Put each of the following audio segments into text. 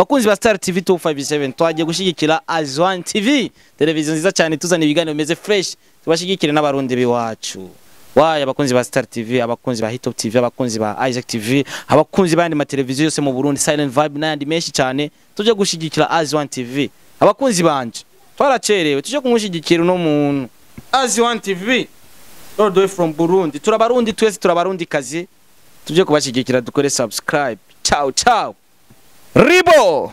Bakunzi ba Star TV 257, twagiye gushigikira Azwan TV, televiziyo nziza cyane tuzana ibiganiro bimeze fresh, tubashigikire n'abarundi biwacu. Waya abakunzi ba Star TV, abakunzi ba Hitop TV, abakunzi ba Isaac TV, abakunzi bandi ma televiziyo yose mu Burundi, Silent Vibe n'ayandi menshi cyane, tuje gushigikira Azwan TV. Abakunzi banje, twaracerewe, tuje kumushigikira uno muntu. Azwan TV all the way from Burundi. Turabarundi twese, turabarundi kazi. Tuje kubashigikira, dukore subscribe. Ciao ciao. Ribo.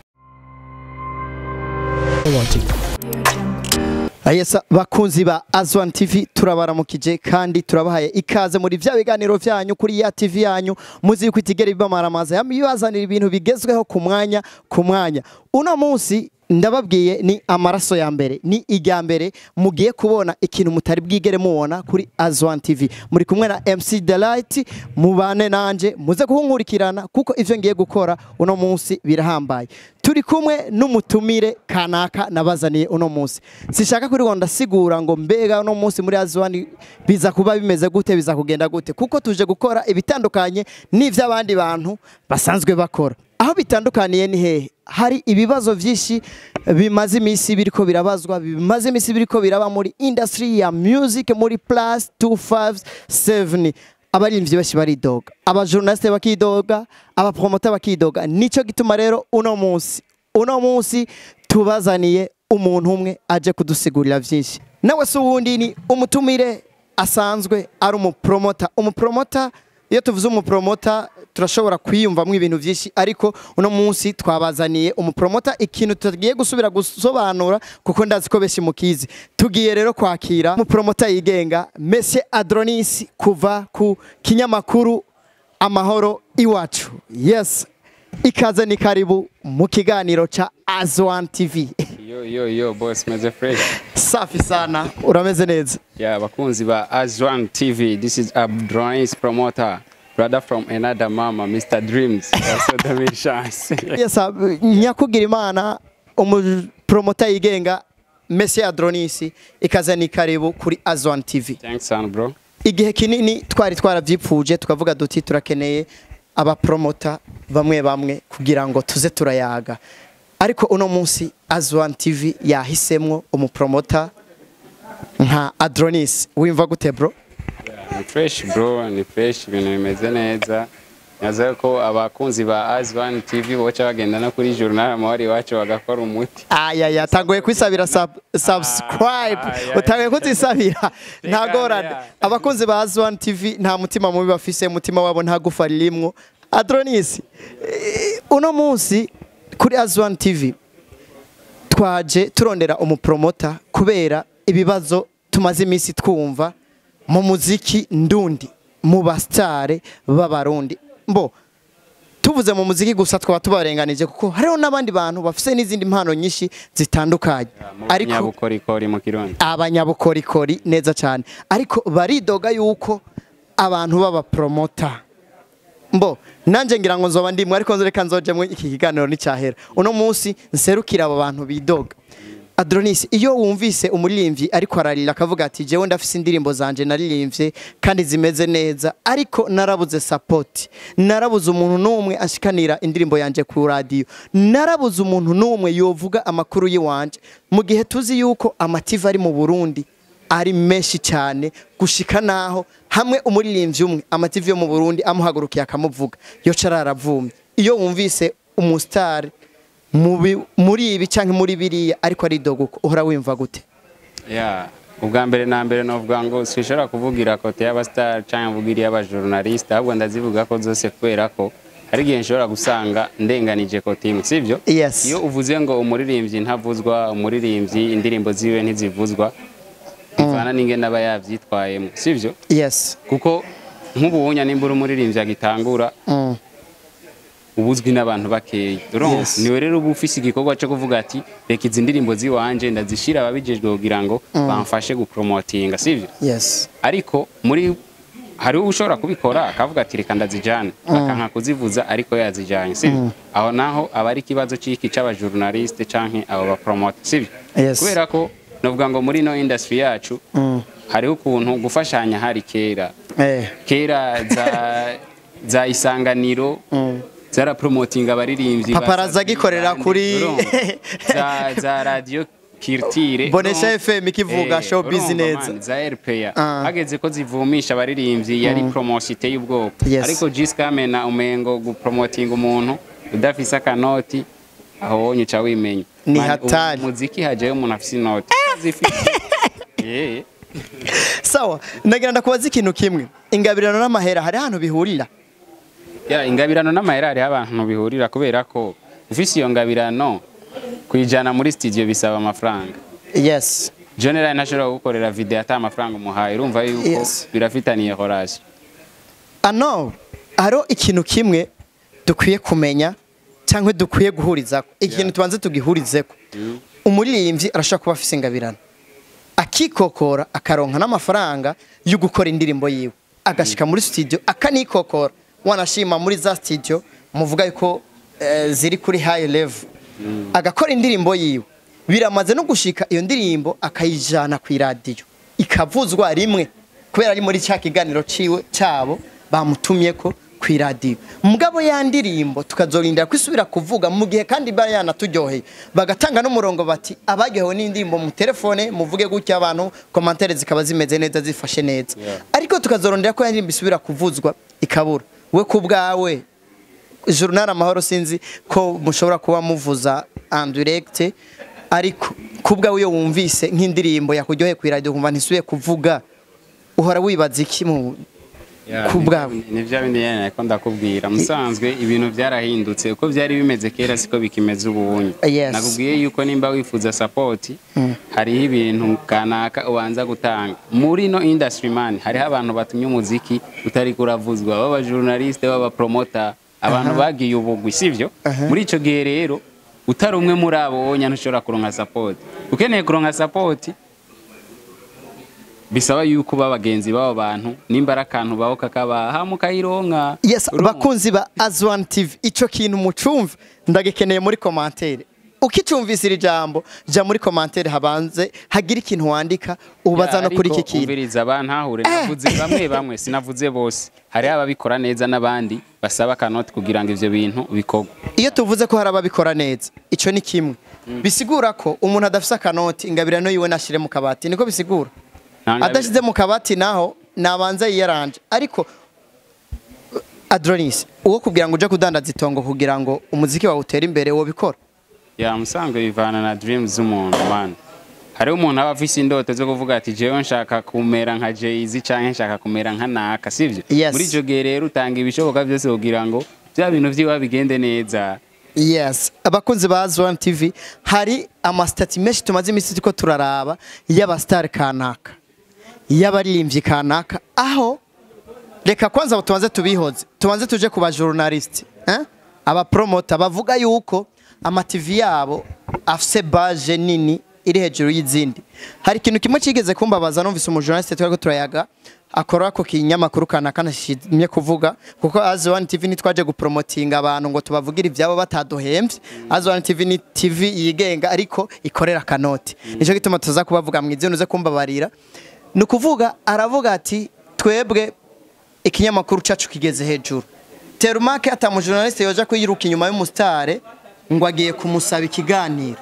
Ayesa bakunzi ba Azwan TV, turabaramukije kandi turabahaye ikaze muri vya biganiro vyanyu kuri ya TV yanyu muzi ko itigera bibamaramaza, yamibazanira ibintu bigezweho ku mwanya ku mwanya. Uno munsi ndababwiye ni amaraso ya mbere, ni ijya mbere mugiye kubona ikintu mutari bwigere mubona kuri Azwan TV. Muri kumwe na MC Delight, mubane nanje muze kuhunkurikirana kuko ivyo ngiye gukora uno munsi birahambaye. Turi kumwe n'umutumire kanaka nabazaniye uno munsi. Sishaka kuri ngo ndasigura ngo mbega uno munsi muri Azwan biza kuba bimeze gute, biza kugenda gute, kuko tuje gukora ibitandukanye n'ivy'abandi bantu basanzwe bakora. Aho bitandukaniye ni hehe? Hari ibibazo vyinshi bimaze imisi biriko birabazwa, bimaze imisi biriko biraba muri industry ya music muri plus 257. Abarimvyi bashi baridoga, abajournaliste bakidoga, abapromoter bakidoga. Nico gituma rero uno munsi tubazaniye umuntu umwe aje kudusigurira vyinshi. Nawe se uwundi ni umutumire asanzwe ari umupromoter. Umupromoter, iyo tuvuze umupromoter turashobora kwiyumvamwo ibintu vyinshi, ariko uno munsi twabazaniye umupromoter ikintu tugiye gusubira gusobanura kuko ndazi ko beshi mukizi. Tugiye rero kwakira umupromoter yigenga Monsieur Adronis kuva ku kinyamakuru Amahoro Iwacu. Yes, ikaze ni karibu mu kiganiro cha Azwan TV. Yo yo yo boss, meze fresh. Safi sana, urameze neza. Yeah, bakunzi ba Azwan TV, this is Adronis promoter, brother from another mama, Mr Dreams. Also the chance. Yes, nyakugira Imana umupromoter yigenga Monsieur Adronis, ikaze ni karibu kuri Azwan TV. Thanks son bro. Igihe kinini twari twaravyipfuje tukavuga duti turakeneye abapromoter bamwe bamwe kugira ngo tuze turayaga. Ariko uno munsi Azwan TV yahisemwo umupromoter nka Adronis. Wimva gute bro? Ni fresh bro, ni fresh, ibintu bimeze neza. Naza ko abakunzi ba Azwan TV boca bagenda no kuri journal Amahoro Iwacu bagakora umuti. Aya yatanguye kwisabira subscribe, utanguye kuzisabira ntagorane. Abakunzi ba Azwan TV nta mutima mubi bafise, umutima wabo nta gufa ririmwo. Adronis, uno munsi kuri Azwan TV twaje turondera umupromoter kubera ibibazo tumaze iminsi twumva mu muziki ndundi, mu bastare b'abarundi. Mbo tuvuze mu muziki gusa twaba tubarenganije kuko hariho n'abandi bantu bafise n'izindi mpano nyinshi zitandukanye, ariko abanyabukorikori mu Kirundi, abanyabukorikori neza cyane, ariko baridoga yuko abantu baba promoter. Mbo nanje ngira ngo nzoba ndimwe, ariko nzoreka nzoje mu iki kiganiro n'icyahera. Uno munsi nserukira abo bantu bidoga. Adronis, iyo wumvise umuririmbyi ariko ararira akavuga ati jewe ndafise indirimbo zanje naririmbye kandi zimeze neza, ariko narabuze support, narabuze umuntu n'umwe ashikanira indirimbo yanje ku radio, narabuze umuntu n'umwe yovuga amakuru yiwanje, mu gihe tuzi yuko amativa ari mu Burundi ari menshi cyane, gushika naho hamwe umuririmbyi umwe amativa yo mu Burundi amuhagurukiye akamuvuga yoca araravumye. Iyo wumvise umustar muri ibi canke muri biriya ariko ari doguko, uhora wimva gute? Yeah, ubwa mbere na mbere novuga ngo sinshobora kuvugira kote y'abastar canke mvugira y'abajournaliste, ahubwo ndazivuga ko zose kubera ko hari igihe nshobora gusanga ndenganije kote imwe, sivyo? Yes. Iyo uvuze ngo umuririmbyi ntavuzwa, umuririmbyi indirimbo ziwe ntizivuzwa, bivana n'ingene aba yavyitwayemo, sivyo? Yes. Kuko nk'ubunya nimbura umuririmbyi agitangura ubuzwi n'abantu bakeyi. Yes. Niwe rero uba ufise igikorwa cyo kuvuga ati reka izi ndirimbo ziwanje ndazishira ababijejwe kugira ngo bamfashe gupromotinga, sivyo? Yes. Ariko muri hari ushobora kubikora akavuga ati reka ndazijane, akanka kuzivuza ariko yazijanye, sivyo? Aho naho aba ari ikibazo c'iki c'abajournaliste canke abo bapromote, sivyo? Yes. Kubera ko novuga ngo muri no industry yacu hariho ukuntu gufashanya hari kera. Kera za Isanganiro zarapromotinga abaririmbyi ba Paparazzi Safi, agikorera bande, kuri- urumva? Za radio Kirtire Bonesha FM ikivuga showbiz urumva, neza. man, za RPA Ah. hageze ko zivumisha abaririmbyi yari promotion iteye ubwoba. Yes. Ariko Giskamena umengo gupromotinga umuntu udafise akanoti aho wonye uca wimenya. Ni Man, hatari. ubu muziki hajayo umuntu afise inoti zifite. Sawa, ndagira ndakubaza ikintu kimwe. Ingabirano n'amahera hari ahantu bihurira? Ya, ingabirano n'amahera hariho abantu bihurira, kubera ko ufise iyo ngabirano kuyijana muri studio bisaba amafaranga. Yes. John Ryan ntashobora gukorera video ata amafaranga umuhaye, urumva yuko Yes. birafitaniye relation. Ano hariho ikintu kimwe dukwiye kumenya cyangwa dukwiye guhurizako, ikintu tubanze tugihurizeko. Umuririmbyi arashobora kuba afise ingabirano, akikokora, akaronka n'amafaranga yo gukora indirimbo yiwe, agashika muri studio akanikokora, wanashima muri za studio muvuga yuko ziri kuri high level, agakora indirimbo yiwe, biramaze no gushika iyo ndirimbo akayijana ku iradiyo ikavuzwa rimwe kubera ari muri cya kiganiro ciwe cyabo bamutumye ko ku iradiyo. Mugabo ya ndirimbo tukazorindira kwisubira kuvuga mu gihe kandi iba yanaturyoheye, bagatanga n'umurongo bati abaryohewe n'indirimbo mu telefone muvuge gutya, abantu commentaire zikaba zimeze neza zifashe neza. Ariko tukazorondera ko ya ndirimbo isubira kuvuzwa ikabura. We ku bwawe, Journal Amahoro, sinzi ko mushobora kuba muvuza en direct, ariko ku bwawe iyo wumvise nk'indirimbo yakuryoheye ku iradiyo ukumva ntisubiye kuvuga, uhora wibaza iki mu Ya, ku bwawe? Ni bya bindi nyene nariko ndakubwira. Musanzwe ibintu byarahindutse, uko byari bimeze kera siko bikimeze ubunye. Yes. Nakubwiye yuko nimba wifuza support hariho ibintu kanaka ubanza gutanga muri no industry, man. Hariho abantu batumye umuziki utari kuravuzwa, baba journaliste, baba promoter, abantu bagiye ubugwi, sivyo? Muri ico gihe rero utari umwe muri abo wonya ntushobora kuronka support. Ukeneye kuronka support bisaba yuko ba bagenzi b'abo bantu nimba ari akantu baho kakabaha mukayironka. Yes. Urumva? Bakunzi ba Azwan TV, ico kintu mucumva ndagikeneye muri commentaire. Ukicumvise iri jambo, ja muri commentaire habanze hagira ikintu wandika ubaza no kuri iki Ariko kintu. umviriza, bantahure, navuze bamwe bamwe, sinavuze bose. Hariho ababikora neza n'abandi basaba akanoti kugira ngo ivyo bintu bikorwe. Iyo tuvuze ko hari ababikora neza, ico ni kimwe bisigura ko umuntu adafise akanoti ingabirano yiwe nashire mu kabati, niko bisigura. Nta ngabire- Adashize mu kabati naho nabanza yiyaranje. Ariko Adronis, uwo kugira ngo uje kudandaza itongo kugira ngo umuziki wawe utere imbere, wobikora? Ya, musanzwe bivana na dreams z'umuntu, man. Hariho umuntu aba afise indoto zo kuvuga ati jewe nshaka kumera nka Jay-Z canke nshaka kumera nka naka, sivyo? Yes. Muri ico gihe rero utanga ibishoboka byose kugira ngo bya bintu vyiwe bigende neza. Yes, abakunzi ba Zone TV, hari amasitati menshi tumaze iminsi turiko turaraba y'abasitari kanaka, y'abaririmbyi kanaka, aho reka kwanza tubanze tubihoze, tubanze tuje ku ba journaliste, eh? Abapromota bavuga yuko ama TV yabo afise baje nini iri hejuru y'izindi. Hari ikintu kimwe kigeze kumbabaza, numvise umujournaliste twariko turayaga akora ko kinyamakuru kanaka, nashimye kuvuga kuko Azwan TV ntitwaje gupromotinga abantu ngo tubavugire ibyabo bataduhemvye. Azwan TV ni TV yigenga ariko ikorera kanoti, nico gituma tuza kubavuga mu izina, uze kumbabarira. Ni ukuvuga aravuga ati twebwe ikinyamakuru cacu kigeze hejuru terumake, ata mujournaliste yoja kwiruka inyuma y'umusitare ngo agiye kumusaba ikiganiro,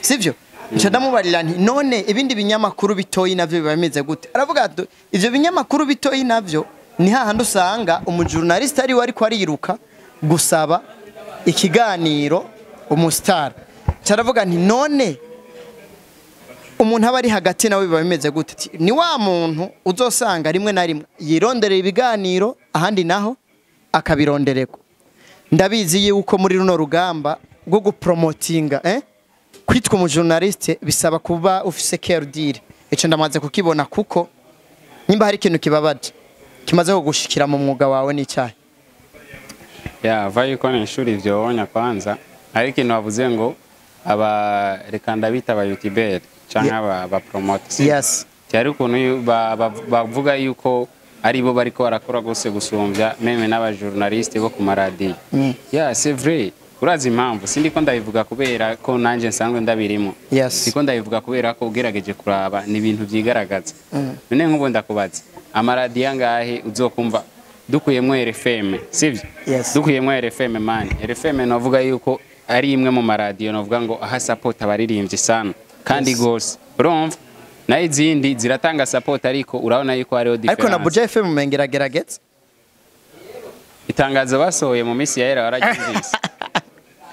sivyo? Nca ndamubarira nti none ibindi binyamakuru bitoyi navyo biba bimeze gute? Aravuga ati ivyo binyamakuru bitoyi navyo ni hahandi usanga umujournaliste ariwe ariko ariruka gusaba ikiganiro umusitari. Nca ndavuga nti none umuntu aba ari hagati nawe biba bimeze gute? Ati, ni wa muntu uzosanga rimwe na rimwe yironderera ibiganiro, ahandi naho akabirondererwa. Ndabizi yuko muri runo rugamba rwo gupromotinga, kwitwa umujournaliste bisaba kuba ufise cœur, ico ndamaze kukibona, kuko nimba hari ikintu kibabaje kimaze kugushikira mu mwuga wawe n'icyayi? Ya, va yuko nishuri ivyo wonya kwanza, hari ikintu wavuze ngo aba, reka ndabita aba youtuber canke aba promoter. Yes. Cyari ukuntu bavuga yuko ari bo bariko barakora gose gusumvya même n'aba journaliste bo ku maradiyo. Ya, c'est vrai. Urazi impamvu? Sindiko ndabivuga kubera ko nanje nsanzwe ndabirimo. Yes. Siko ndabivuga kubera ko ugerageje kuraba ni ibintu vyigaragaza. None nk'ubu ndakubaza, amaradiyo angahe uzokumva Dukuyemo RFM, sivyo? Yes. Dukuyemo RFM, man, RFM novuga yuko ari imwe mu maradiyo novuga ngo aha support abaririmbyi sana kandi gose, urumva, nayo izindi ziratanga support, ariko urabona yuko hariho Ariko na difference. Buja FM umenga iragerageza. Itangazo basohoye mu minsi yahera wararyumvise,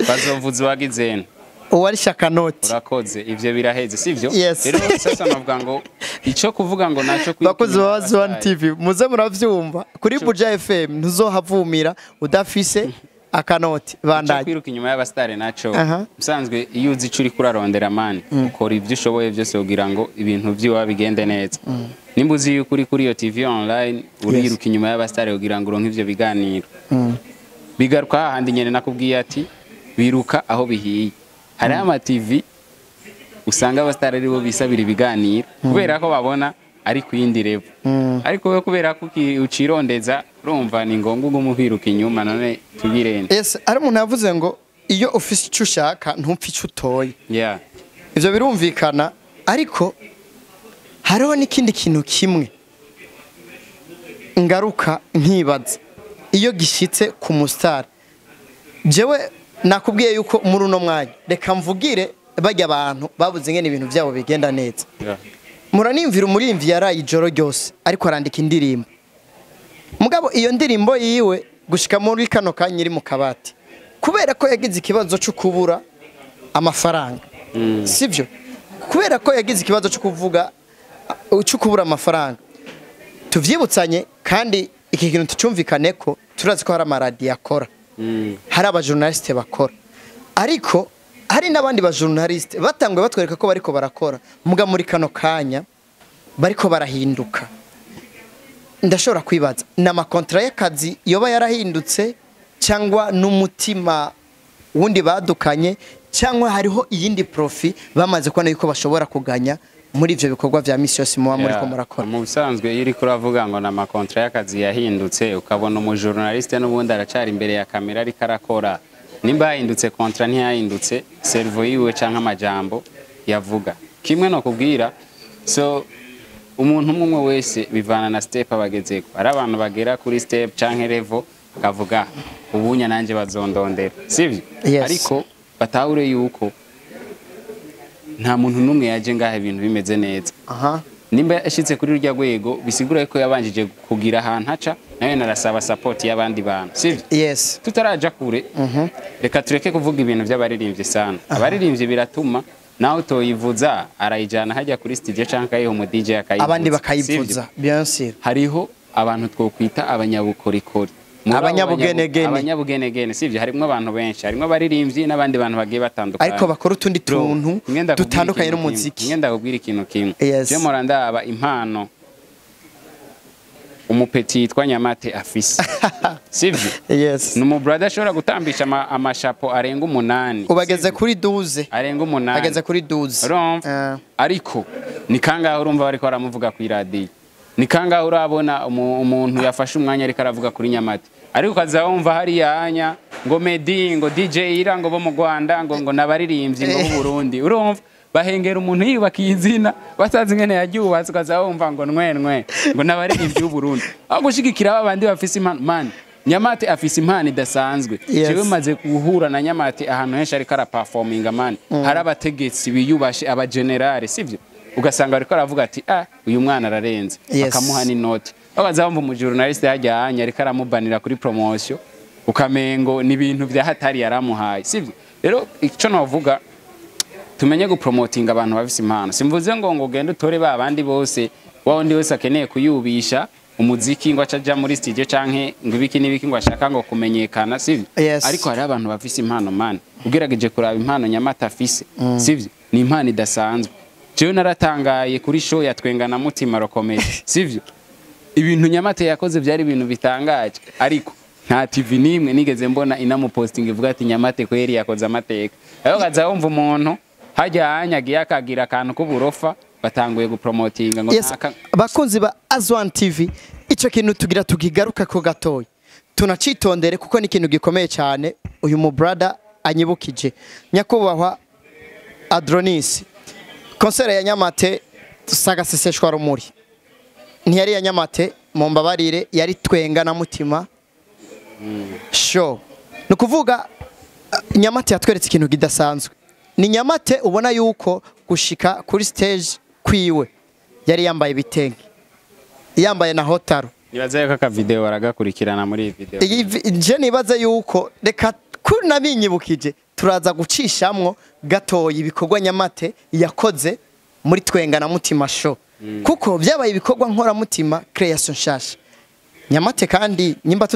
bazovuza uwagizene. Uwari shaka noti. Urakoze, ivyo biraheze, sivyo? Yes. Rero sasa navuga ngo ico kuvuga ngo naco kwiruka Bakozi inyuma ba Zone y'abasitari. TV, muze muravyumva, kuri Buja FM ntuzohavumira udafise akanoti. Ico Bandanye. kwiruka inyuma y'abasitari naco, usanzwe iyo uzi ico uriko urarondera, man, ukora ivyo ushoboye byose kugira ngo ibintu vyiwawe bigende neza. Nimba uzi yuko uri kuri iyo TV online, uriruka inyuma y'abasitari kugira ngo uronke ivyo biganiro. Bigaruka hahandi nyene nakubwiye ati biruka aho bihiye. Hariho ama TV usanga abasitari aribo bisabira ibiganiro kubera ko babona ari ku yindi level, ariko we kubera ko ucirondeza, urumva ni ngombwa ugume uhiruka inyuma. None tugirende? Yes, hari umuntu yavuze ngo iyo ufise icyo ushaka ntupfe icyo utoye. Ivyo birumvikana, ariko hariho n'ikindi kintu kimwe ngaruka nkibaza iyo gishitse ku musitari. Jewe nakubwiye yuko muri uno mwanya reka mvugire bajya abantu babuze ingene ibintu byabo bigenda neza. Muranimvira umurimvyi yaraye ijoro ryose ariko arandika indirimbo, mugabo iyo ndirimbo yiwe gushika muri kano kanya iri mu kabati kubera ko yagize ikibazo cyo kubura amafaranga, sibyo? Kubera ko yagize ikibazo cyo kuvuga cyo kubura amafaranga. Tuvyibutsanye kandi iki kintu tucyumvikane ko turazi ko hari amaradiyo akora, hari abajournaliste bakora, ariko hari n'abandi bajournaliste batanguye batwereka ko bariko barakora, muga muri kano kanya bariko barahinduka. Ndashobora kwibaza ni amakontra y'akazi yoba yarahindutse, cyangwa n'umutima wundi badukanye, cyangwa hariho iyindi profit bamaze kubona yuko bashobora kuganya muri ivyo bikorwa vya misi yose muba muriko murakora. Mu bisanzwe iyo uriko uravuga ngo ni amakontra y'akazi yahindutse, ukabona umujournaliste n'ubundi aracari imbere ya kamera ariko arakora, nimba yahindutse kontra, ntiyahindutse cerveau yiwe canke amajambo yavuga. Kimwe no kubwira so umuntu umwe umwe wese bivana na step abagezeko. Hari abantu bagera kuri step canke level akavuga ubunya nanje bazondondera, sivyo? Yes. Ariko batahure yuko nta muntu n'umwe yaje ngaha ibintu bimeze neza. Nimba yashitse kuri rurya rwego, bisigura ko yabanjije kugira ahantu haca, nawe narasaba support y'abandi bantu, sivyo? Yes. Tutaraja kure, reka tureke kuvuga ibintu by'abaririmbyi sana. Abaririmbyi biratuma nawe utoyivuza arayijana hajya kuri studio canke akayiha umu DJ akayivuza, Abandi sivyo? bakayivuza, bien sûr. Hariho abantu twokwita abanyabukorikori. Muri abo Abanyabugenegene. Abanyabugenegene, sivyo? Harimwo abantu benshi, harimwo abaririmbyi n'abandi bantu bagiye batandukanye, Ariko bakora utundi Bro, tuntu nimwe ndakubwira dutandukanye ikintu kimwe. n'umuziki. Nimwe ndakubwira ikintu kimwe. Yes. Je mpora ndaba impano umupeti yitwa Nyamate afise, sivyo? Yes. Ni umubrother ashobora gutambisha amashapo arenga 8. Ubageze kuri 12. Arenga 8. Ageze kuri 12. Urumva? Ariko ni kangahe urumva bariko baramuvuga ku iradiyo? Ni kangahe urabona umuntu yafashe umwanya ariko aravuga kuri Nyamate? Ariko ukaza wumva hariya anya ngo Meddy, ngo DJ Ira, ngo bo mu Rwanda, ngo nabaririmbyi ngo b'u Burundi. Urumva bahengera umuntu yiyubakiye izina batazi ingene yaryubatse, ukaza wumva ngo nwe nwe ngo nabaririmbyi b'u Burundi, aho gushigikira ba bandi bafise impano. Man, Nyamate afise impano idasanzwe. Yes. Jewe maze guhura na Nyamate ahantu henshi ariko araperforminga, man, hari abategetsi biyubashe, abagenerale, sivyo? Ugasanga ariko aravuga ati: "Ah, uyu mwana ararenze." Yes. Bakamuha n'inoti. Babaza bumva umujournaliste yajya hanya ariko aramubanira kuri promotion, ukamengo ni ibintu vya hatari yaramuhaye, sivyo? Rero ico novuga, tumenye gupromotinga abantu bafise impano. Simvuze ngo ugende utore ba bandi bose, wa wundi wese akeneye kuyubisha umuziki ngo aca aja muri studio canke ngo ibiki n'ibiki, ngo ashaka ngo kumenyekana, sivyo? Yes. Ariko hariho abantu bafise impano, man. Ugerageje kuraba impano Nyamata afise, sivyo, ni impano idasanzwe. Jewe naratangaye kuri show ya Twenga na Mutima Rokomeye, sivyo? Ibintu Nyamate yakoze byari ibintu bitangaje, ariko nta TV nimwe nigeze mbona inamuposting ivuga ati Nyamate kweri yakoze amateka. Aho kaza wumva umuntu hajya hanyagiye akagira akantu k'uburofa, batanguye gupromotinga ngo Yes. Bakunzi ba Azwan TV, ico kintu tugira tukigaruka ko gatoya, tunacitondere kuko ni ikintu gikomeye cyane. Uyu mu brother anyibukije nyakubahwa Adronis, concert ya Nyamate saga seseshwa rumuri ntiyari ya Nyamate. Mumbabarire, yari Twenga na Mutima show. Ni ukuvuga Nyamate yatweretse ikintu kidasanzwe. Ni Nyamate ubona yuko gushika kuri stage kwiwe yari yambaye ibitenge, yambaye na hotaro. Nibaza yuko aka video baragakurikirana muri iyi video. Je nibaze yuko reka kunabinyibukije turaza gucishamwo gatoyi ibikorwa Nyamate yakoze muri Twenga na Mutima show, kuko byabaye ibikorwa nkoramutima, creation nshasha. Nyamate kandi nyimba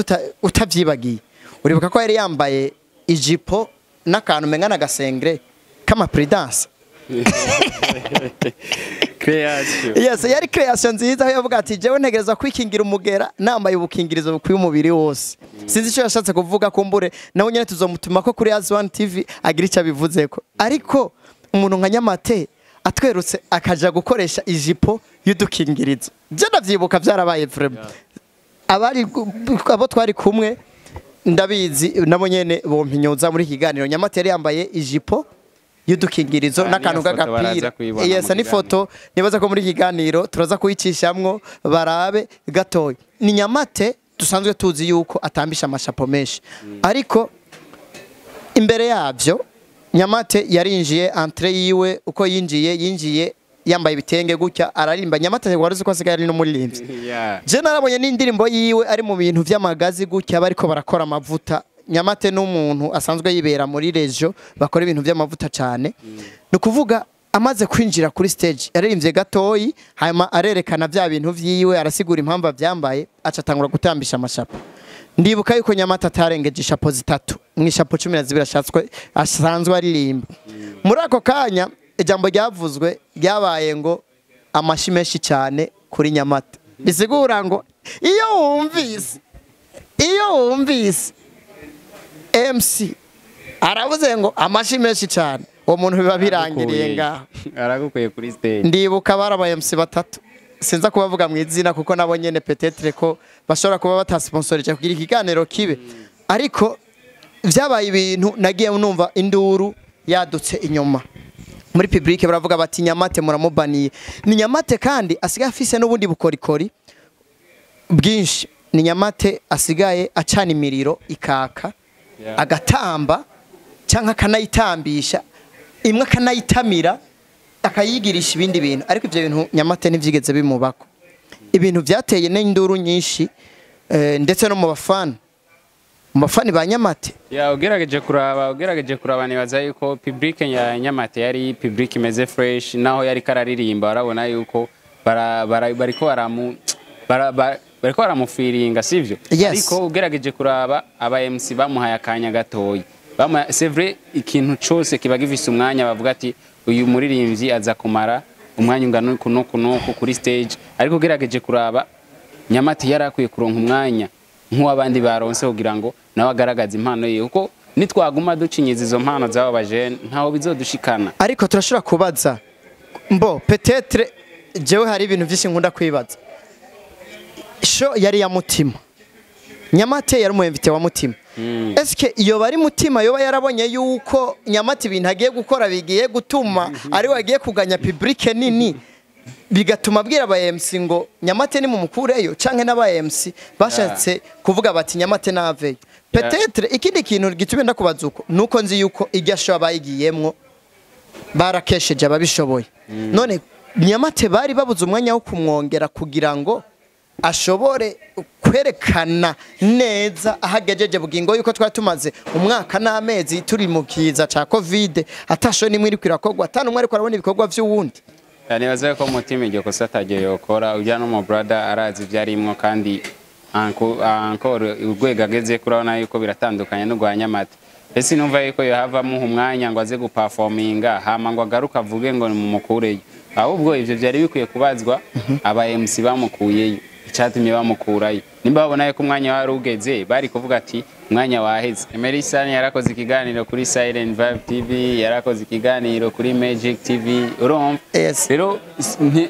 utavyibagiye, uribuka ko yari yambaye ijipo n'akantu menga n'agasengre kama prudence. Creation. Yes, yari creation nziza aho yavuga ati jewe ntegereza kwikingira umugera nambaye ubukingirizo bukwiye umubiri wose. Sinzi icyo yashatse kuvuga, kumbure nawe nyene tuzomutuma ko kuri Azwan TV agira icyo abivuzeko. Ariko umuntu nka Nyamate atwerutse akaja gukoresha ijipo y'udukingirizo, je ndavyibuka byarabaye vraiment. Abari abo twari kumwe ndabizi nabo nyene bompinyuza muri iki kiganiro. Nyamate yari yambaye ijipo y'udukingirizo Ah, n'akantu niyo foto baraza k'agapira. kuyibona Yes, mu ni foto nibaza ko muri iki kiganiro turaza kuyicishamwo barabe gatoya. Ni Nyamate dusanzwe tuzi yuko atambisha amashapo menshi, ariko imbere yabyo Nyamate yarinjiye, entrée yiwe uko yinjiye yambaye ibitenge gutya ararimba. Nyamate wari uzi ko asigaye ari n'umuririmbyi? Je narabonye n'indirimbo yiwe ari mu bintu vy'amagazi gutya bariko barakora amavuta. Nyamate n'umuntu asanzwe yibera muri regio bakora ibintu vy'amavuta cyane. Ni ukuvuga amaze kwinjira kuri stage yaririmbye gatoyi, hanyuma arerekana vya bintu vyiwe, arasigura impamvu avyambaye, aca atangura gutambisha amashapo. Ndibuka yuko Nyamate atarengeje ishapo zitatu mu ishapo 12 ashatswe asanzwe aririmba. Muri ako kanya ijambo ryavuzwe ryabaye ngo amashi menshi cyane kuri Nyamate, bisigura ngo iyo wumvise MC aravuze ngo amashi menshi cyane, uwo muntu biba birangiriye ngaho. Aragukuye kuri stage. Ndibuka barabaye MC batatu, sinza kubavuga mu izina kuko nabo nyene peut-être ko bashobora kuba batasponsorije kugira ikiganiro kibe, ariko vyabaye ibintu nagiye numva induru yadutse inyuma muri public, baravuga bati Nyamate muramubaniye. Ni Nyamate kandi asigaye afise n'ubundi bukorikori bwinshi. Ni Nyamate asigaye acana imiriro ikaka, agatamba cyangwa akanayitambisha, imwe akanayitamira, akayigirisha ibindi bintu. Ariko ibyo bintu Nyamate ntibyigeze bimubako, ibintu byateye n'induru nyinshi, ndetse no mu bafani ba Nyamate. Ya, ugerageje kuraba nibaza yuko public ya Nyamate yari public imeze fresh. Naho yari kararirimba urabona yuko bariko baramufiringa, sivyo? Yes. Ariko ugerageje kuraba aba MC bamuhaye akanya gatoyi. C'est vrai, ikintu cose kiba gifise umwanya, bavuga ati uyu muririmbyi aza kumara umwanya ungana uku n'uku n'uku kuri stage. Ariko ugerageje kuraba Nyamate yari akwiye kuronka umwanya nk'uw'abandi baronse kugira ngo nawe agaragaze impano yiwe, kuko nitwaguma ducinyiza izo mpano z'abo bajene ntaho bizodushikana. Ariko turashobora kubaza mbo peut-être jewe hari ibintu byinshi nkunda kwibaza. Show yari ya Mutima, Nyamate yari umu invité wa Mutima. Eske iyo bari Mutima yoba yarabonye yuko Nyamate ibintu agiye gukora bigiye gutuma ari we agiye kuganya public nini, bigatuma abwira aba MC ngo Nyamate ni mumukureyo, canke n'aba MC bashatse kuvuga bati Nyamate naveyo? Peut-être ikindi kintu gitume ndakubaza uko nuko nzi yuko irya show abayigiyemwo barakesheje ababishoboye. None Nyamate bari babuze umwanya wo kumwongera kugira ngo ashobore kwerekana neza aho agejeje, bugingo yuko twari tumaze umwaka n'amezi turi mu kiza ca Covid, atasho nimwe iriko irakorwa, atanu umwe ariko arabona ibikorwa vy'uwundi? Nibaza ko Mutima iryo kosa atagiye yokora. Ujya no mu brother arazi ibyo arimwo, kandi encore urwego ageze kurabona yuko biratandukanye n'urwa Nyamate. Ese numva yuko yohava amuha umwanya ngo aze guperforminga, hama ngo agaruke avuge ngo mumukureyo? Ahubwo ivyo vyari bikwiye kubazwa aba MC bamukuyeyo, icyatumye bamukurayo. Nimba babona yuko umwanya wari ugeze, bari kuvuga ati umwanya waheze. Emery Sani yarakoze ikiganiro kuri Silent Vibe TV, yarakoze ikiganiro kuri Magic TV, urumva? Yes. Rero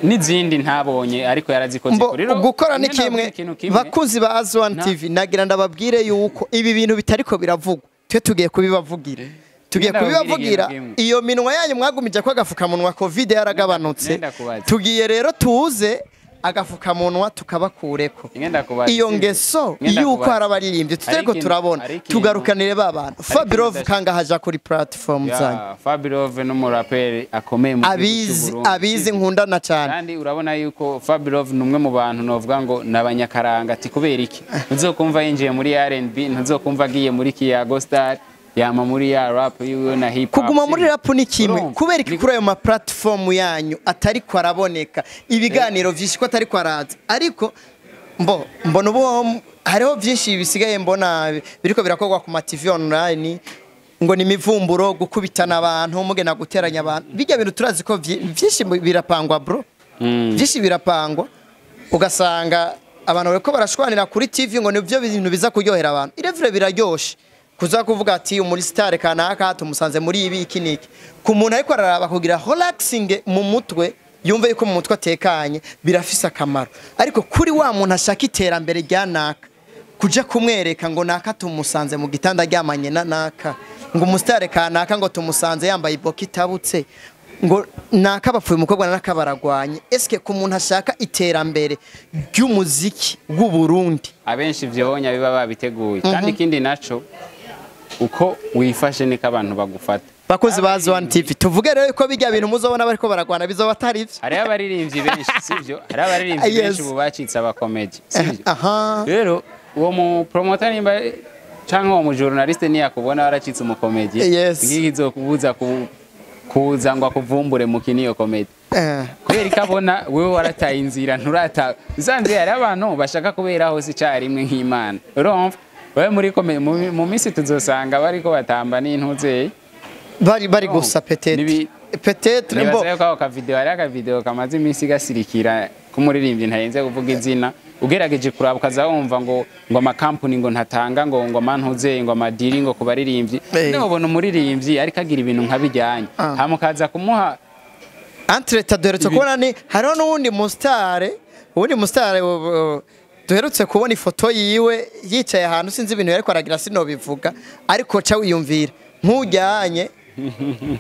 n'izindi ntabonye, ariko yarazikoze. Mbo Rero gukora ni njye navuze kimwe. ikintu kimwe. Bakunzi ba Azwan TV, nagira ndababwire yuko ibi bintu bitariko biravugwa, twe tugiye kubibavugira, tugiye Nenda kubibavugira. babwire ikintu kimwe. Iyo minwa yanyu mwagumije ko agafukamunwa, Covid yaragabanutse. Nenda kubaza. Tugiye rero tuze Agafukamunwa tukabakureko. Ngenda kubaza. Iyo ngeso Ngenda yuko kubaza. hari abaririmbyi tutariko Hari turabona, ikintu- tugarukanire ba bantu. Fabirov ikintu kanga haja kuri platform zanyu. Ya, Fabirov n'umuraperi akomeye mu gihugu Abizi cy'u Burundi. abizi nkundana cyane. Kandi urabona yuko Fabirov ni umwe mu bantu novuga ngo ni abanyakaranga. Ati kubera iki ntuzokumva yinjiye muri R&B, ntuzokumva agiye muri Kiyago Star, yama muri ya rap yiwe na hip hop. Kuguma muri rap ni kimwe. Urumva? Kubera iki kuri ayo ma platform yanyu atari ko araboneka ibiganiro vyinshi, ko atari ko araza? Ariko mbo mbona ubu hariho vyinshi bisigaye mbona biriko birakorwa ku ma TV online, ngo ni imivumburo, gukubitana abantu, mugena guteranya abantu. Bijya bintu turazi ko vyinshi birapangwa, bro. Byinshi birapangwa, ugasanga abantu bariko barashwanira kuri TV ngo nibyo bintu biza kuryohera abantu. Irevure biraryoshe kuza kuvuga ati umuri star kanaka tumusanze muri ibi, iki niki. Ku muntu ariko araraba kugira relaxing mu mutwe, yumve yuko mu mutwe atekanye, birafise akamaro. Ariko kuri wa muntu ashaka iterambere rya naka, kuja kumwereka ngo naka tumusanze mu gitanda aryamanye na naka, ngo umusitari kanaka ngo tumusanze yambaye iboka itabutse, ngo naka bapfuye umukobwa na naka baragwanye, eske ku muntu ashaka iterambere ry'umuziki w'u Burundi? Abenshi vyonya biba babiteguye. Kandi ikindi naco, uko wifashe niko abantu bagufata. Bakozi ba Zone TV, tuvuge rero ko bijya bintu muzobona bariko baragwana bizoba atari ivyo. Hariho abaririmbyi benshi, sivyo? Hariho abaririmbyi benshi ubu bacitse abakomedi, sivyo? Aha. Rero uwo mu promoter nimba canke uwo mu journaliste niyakubona waracitse umukomedi, ngiyi izokubuza kuza ngo akuvumbure mukini iyo komedi, kubera ko abona wewe warataye inzira, nturata usanze. Hari abantu bashaka kubera hose icyarimwe nk'Imana. Urumva wewe muri mu minsi tuzosanga bariko batamba n'intuzeye. Bari gusa peut-être peut-être mbo. Nibaza yuko ako kavideo, hariho akavideo kamaze iminsi gasirikira k'umuririmbyi ntarenze kuvuga izina, ugerageje kuraba ukaza wumva ngo amakampuni ngo ntatanga ngo amantuze ngo amadiri ngo ku baririmbyi. Nubona umuririmbyi ariko agira ibintu nka bijyanye, hama ukaza kumuha. Entre duherutse kubona ni hariho n'uwundi mustare, uwundi mustare duherutse kubona ifoto yiwe yicaye ahantu, sinzi ibintu yariko aragira, sinobivuga, ariko ca wiyumvira nk'ujyanye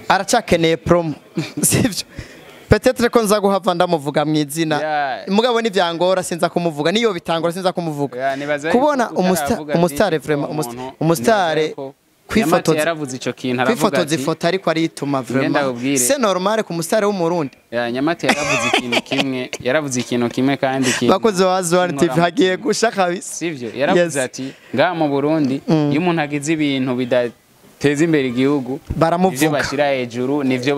aracakeneye promo, sivyo? Peut-être ko nza guhava ndamuvuga mu izina. Mugabo nivyangora sinza kumuvuga, niyo bitangora sinza kumuvuga. Yeah, nibaza yuko Kubona utaravuga umustare byinshi vraiment kuri uwo muntu, umustare nibaza yuko kwifotoza Nyamata yaravuze ico kintu, aravuga kwifotoza ati ifoto ariko arituma, vraiment, ndakubwire. c'est normal ku mustare w'Umurundi? Ya, Nyamata yaravuze ikintu kimwe, yaravuze ikintu kimwe kandi ikintu Bakozi ba Zone TV, hagiye gusha kabisa. Sivyo? Yaravuze ati ngaha mu Burundi iyo umuntu agize ibintu bidateza imbere igihugu, Baramuvuga. nivyo bashyira hejuru, nivyo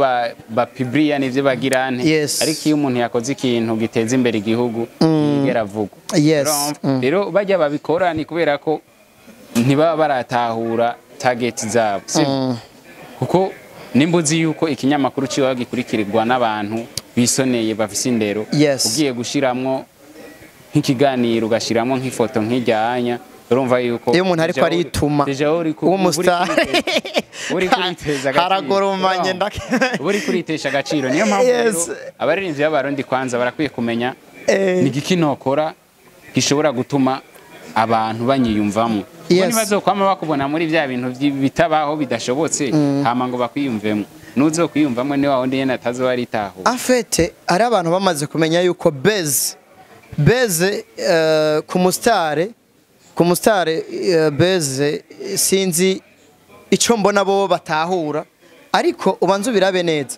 bapibriya, nivyo bagira nte. Ariko iyo umuntu yakoze ikintu giteza imbere igihugu, ntiyigera avugwa. Urumva? Rero bajya babikora ni kubera ko ntibaba baratahura target zabo, sivyo? Kuko nimba uzi yuko ikinyamakuru ciwawe gikurikirirwa n'abantu bisoneye, bafise indero, ugiye gushiramwo nk'ikiganiro, ugashiramwo nk'ifoto nk'ijyanya, urumva yuko Iyo umuntu ariko arituma déjà uri w'umustar uri kuriteza agaciro. Haragoromanye. Urumva? Uba uri kuritesha agaciro. Niyo mpamvu rero abaririmbyi b'Abarundi kwanza barakwiye kumenya ni igiki nokora gishobora gutuma abantu banyiyumvamo. Kuko nibazokwama bakubona muri bya bintu bitabaho, bidashobotse, hama ngo bakwiyumvemo, nuzokwiyumvamo ni wa wundi nyene atazoba aritahura. En fait, hari abantu bamaze kumenya yuko buzz ku mustare, buzz, sinzi ico mbona bo batahura, ariko ubanza ubirabe neza.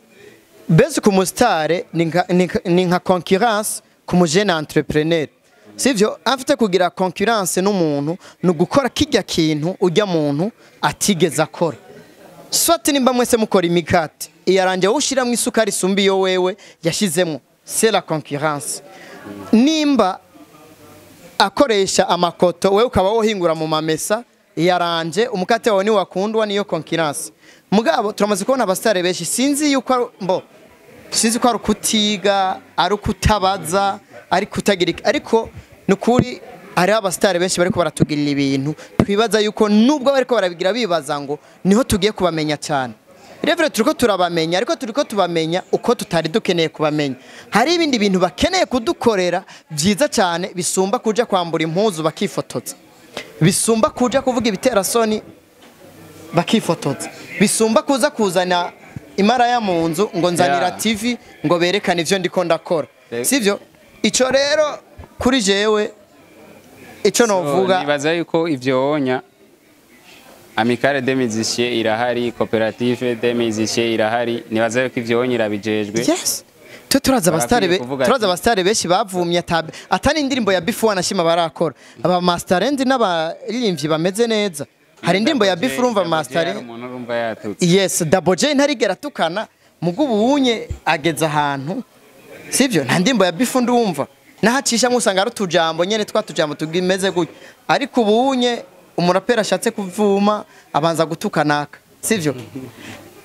Buzz ku mustare ni nka concurrence ku mujene entrepreneur, sivyo? Afite kugira concurrence n'umuntu ni ugukora kijya kintu ujya muntu atigeze akora. Soit nimba mwese mukora imikate, iyarangiye wowe ushiramwo isukari isumba iyo wewe yashizemo, c'est la concurrence. Nimba akoresha amakoto, wewe ukaba wohingura mu mamesa, iyaranje umukate wawe niwakundwa, niyo concurrence. Mugabo turamaze kubona abasitari benshi, sinzi yuko mbo sinzi ko ari ukutiga, ari ukutabaza, ari kutagira iki, ariko ni ukuri hariho abasitari benshi bariko baratugirira ibintu twibaza yuko nubwo bariko barabigira bibaza ngo niho tugiye kubamenya cyane. Rero turiko turabamenya, ariko turiko tubamenya uko tutari dukeneye kubamenya. Hari ibindi bintu bakeneye kudukorera byiza cyane bisumba kuja kwambura impuzu bakifotoza, bisumba kuja kuvuga ibiterasoni bakifotoza, bisumba kuza kuzana imaraya mu nzu ngo nzanira TV ngo berekane ivyo ndiko ndakora, sivyo? Ico rero kuri jewe ico novuga, Nibaza yuko ivyo wonya, Amicale des musiciens irahari, Coopérative des musiciens irahari, nibaza yuko ivyo wonya irabijejwe. Yes, twe turaza abastare Barakwiye kuvuga turaza ati- abastare benshi bavumye atani indirimbo ya beef wanashima barakora, aba masterend n'abaririmbyi bameze neza. Hari indirimbo ya beef, urumva, master Umuntu urumva yatutse. Yes, Double J ntarigera atukana, mugo ubunye ageze ahantu, sivyo? Nta ndirimbo ya beef ndumva nahacishamo, usanga ari utujambo nyene, twa tujambo tugimeze gutyo. Ariko ubunye umuraperi ashatse kuvuma abanza gutukanaka, sivyo?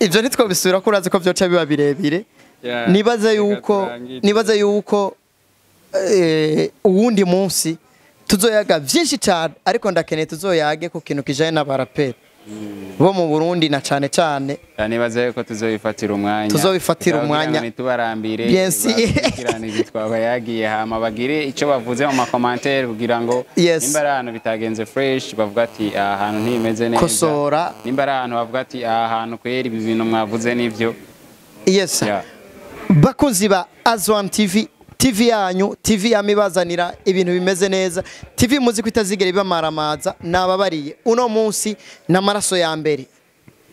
Ivyo ntitwobisubira ko urazi ko vyoca biba birebire. Yeah, Nibaze reka yuko turangize. Nibaze yuko uwundi munsi tuzoyaga vyinshi cyane, ariko ndakeneye tuzoyage ku kintu kijanye n'abaraperi bo mu Burundi na cane cane. Nibaza yuko tuzobifatira umwanya. Tuzobifatira Kugira ngo umwanya. ntitubarambire. Bien sûr. Bakurikirane ibyo twabayagiye, hama bagire icyo bavuze mu ma commentaires kugira ngo nimba ari ahantu bitagenze fresh bavuga ati aha hantu ntibimeze neza. Kosora. Nimba ari ahantu bavuga ati aha hantu kwera ibi bintu mwavuze nivyo. Yes. Bakunzi ba Azwan TV, TV yanyu, TV yamibazanira ibintu bimeze neza, TV muzi ko itazigera ibamaramaza, nababariye uno munsi n'amaraso ya mbere,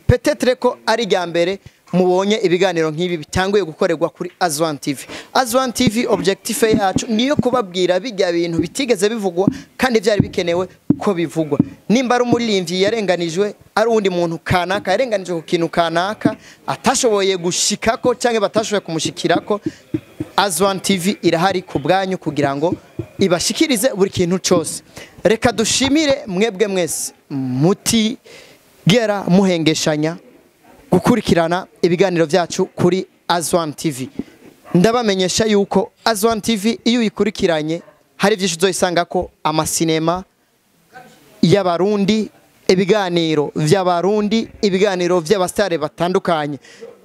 peut-être ko ari irya mbere mubonye ibiganiro nk'ibi bitanguye gukorerwa kuri Azwan TV. Azwan TV, objectif yacu niyo kubabwira bijya bintu bitigeze bivugwa kandi byari bikenewe ko bivugwa. Nimba ari umuririmbyi yarenganijwe, ari uwundi muntu kanaka yarenganijwe ku kintu kanaka atashoboye gushikako cyangwa batashoboye kumushikirako, Azwan TV irahari ku bwanyu kugira ngo ibashikirize buri kintu cyose. Reka dushimire mwebwe mwese mutigera muhengeshanya gukurikirana ibiganiro byacu kuri Azwan TV. Ndabamenyesha yuko Azwan TV iyo uyikurikiranye hari byinshi uzoyisanga ko: amasinema y'Abarundi, ibiganiro by'Abarundi, ibiganiro by'abasitari batandukanye.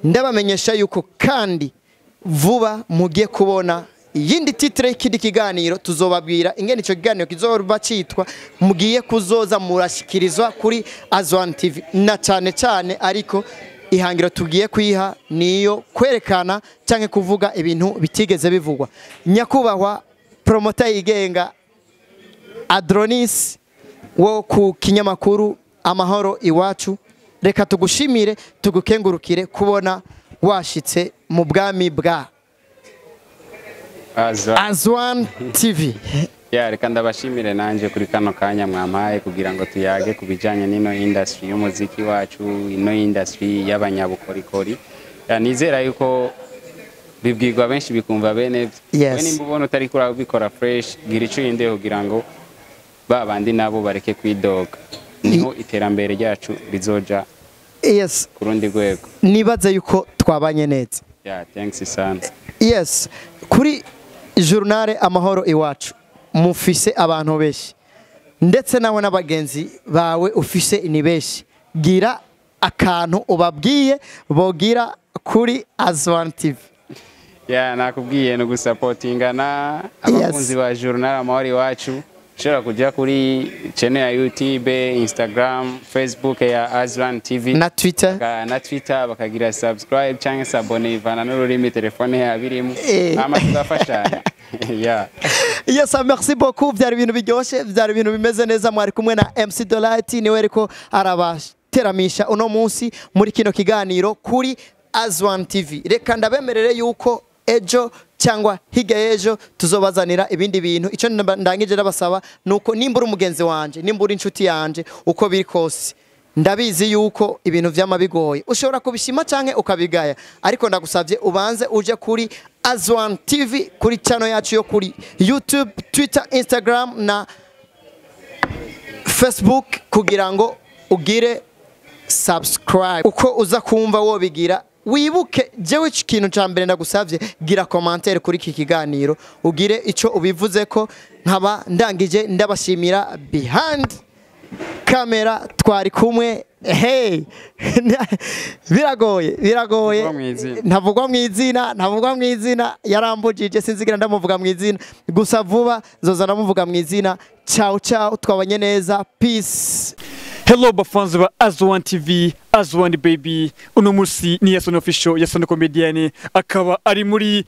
Ndabamenyesha yuko kandi vuba mugiye kubona iyindi titre y'ikindi kiganiro. Tuzobabwira ingene ico kiganiro kizoba citwa, mugiye kuzoza murashikirizwa kuri Azwan TV. Na cane cane ariko ihangiro tugiye kwiha niyo kwerekana canke kuvuga ibintu bitigeze bivugwa. Nyakubahwa promoter yigenga Adronis wo ku kinyamakuru Amahoro Iwacu, reka tugushimire, tugukengurukire kubona washitse mu bwami bwa Aza. Azwan TV. Ya, reka ndabashimire nanje kuri kano kanya mwampaye kugira ngo tuyage ku bijanye n'ino industry y'umuziki wacu, ino industry y'abanyabukorikori. Ya, nizera yuko bibwirwa benshi bikumva bene vyo. We nimba ubona utari kurabikora fresh, gira ico uyinde kugira ngo ba bandi nabo bareke kwidoga, niho iterambere ryacu rizoja ku rundi rwego. Nibaze yuko twabanye neza. Ya, thanks sana. Yes, kuri journal Amahoro Iwacu mufise abantu benshi, ndetse nawe n'abagenzi bawe ufise ni benshi. Gira akantu ubabwiye bogira kuri Azwan TV. Ya, nakubwiye no gusapotingana, abakunzi ba journal Amahoro Iwacu. Ushobora kujya kuri channel ya YouTube, Instagram, Facebook ya Azwan TV na Twitter. Na Twitter, bakagira subscribe cyangwa s'abonner ivana n'ururimi telefone yabirimo, hama tugafashanya, yeah. Yes, merci beaucoup. Byari ibintu biryoshye, byari ibintu bimeze neza. Mwari kumwe na MC Dolight, niwe ariko arabateramisha uno munsi muri kino kiganiro kuri Azwan TV. Reka ndabemerere yuko ejo cyangwa hirya y'ejo tuzobazanira ibindi bintu. Icyo ndangije ndabasaba nuko nimba uri umugenzi wanje, nimba uri inshuti yanje, uko biri kose ndabizi yuko ibintu vyama bigoye, ushobora kubishima canke ukabigaya, ariko ndagusabye ubanze uje kuri Azwan TV, kuri channel yacu yo kuri YouTube, Twitter, Instagram na Facebook kugira ngo ugire subscribe. Uko uza kumva wobigira, wibuke jewe iki kintu ca mbere ndagusavye, gira commentaire kuri iki kiganiro, ugire ico ubivuze ko. Nkaba ndangije ndabashimira. Behind camera twari kumwe, hey, biragoye, biragoye. Ntavugwa mw'izina. Ntavugwa mu izina, ntavugwa mu izina, yarambujije, sinzigira ndamuvuga mu izina. Gusa vuba nzoza ndamuvuga mu izina. Ciao ciao, twabanye neza, peace. Hello bafanzi ba Azwan TV, Azwan baby. Uno musi ni Yason Official, Yason Comedian, akaba ari muri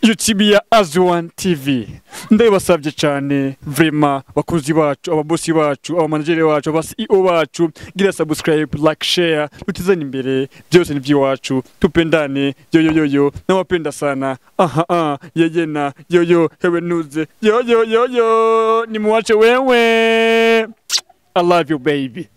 YouTube ya Azwan TV. Ndabasabye cyane vraiment, bakunzi bacu, ababosi bacu, abamanageri bacu, aba CEO bacu, gira subscribe, like, share, tutizane imbere, byose ni by'iwacu, tupendane, yo yo yo yo, nawapenda sana. Aha ah, yeyena, yo yo, hewe nuze, yo yo yo yo, nimuwache wewe. I love you, baby.